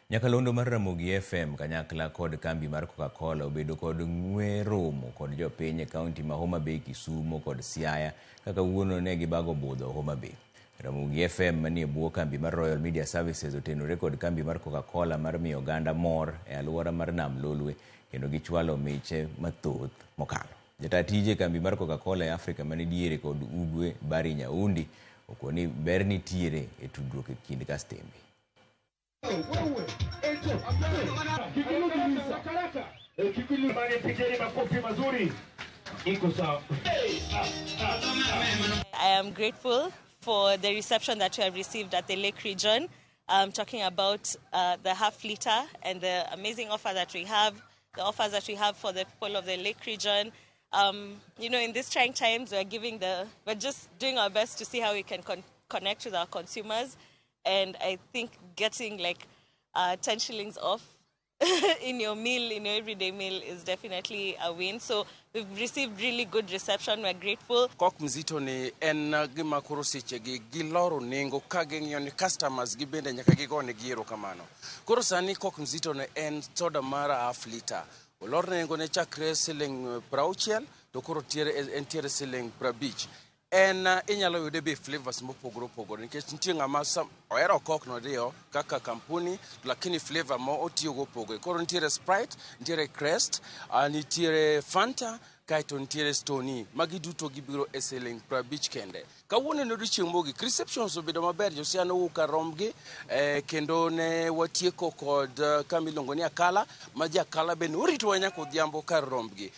Nyakalondo mar Ramogi FM kanyakla kod kambi mar Coca-Cola obedo kod ng'we romo kod jopiny e kaunti ma Homa Bay, Kisumo kod Siaya ka kawuono ne gibago budho Homa Bay. Ramogi FM manie bwo kambi mar Royal Media Services otenore kod kambi mar Coca-Cola mar miyo oganda mor e alwora mar Nam Lolwe kendo gichwalo miche mathoth mokalo. Jataa tije e kambi mar Coca-Cola e Afrika mane diere kod Ugwe Barry Nyaundi okoni ber nitiere e tudruok e kind kastembe. I am grateful for the reception that we have received at the Lake Region, talking about the half liter and the amazing offer that we have, the offers that we have for the people of the Lake Region. In these trying times, we're just doing our best to see how we can connect with our consumers. And I think getting 10 shillings off in your meal, in your everyday meal, is definitely a win. So we've received really good reception. We're grateful. Kok Mzito ni en gima koro sechegi giloro nengo ka ging'iyo ni customers gi bende nyaka gigone gi erokamano. Koro sani Kok Mzito ni en soda mar half liter. Olor nengo ne chakre siling 60 to koro entiere siling 50. En inyalo yude be flavors mopogore opogore nikech nitie ng'ama ohero Coke no diyo kaka kampuni, lakini flavor mo otiyogo opogore. Koro nitiere Sprite, nitiere Krest, nitiere Fanta, kaeto nitiere Stoney. Magi duto gibiro e siling 50 kende. Kawuono en odiochieng' mogik. Receptions obedo maber, Josiah nowuok kar rombgi, kendo ne watieko kod kama iluongo ni Akala, ma jo Akala bende oritowa nyaka odhiambo kar rombgi.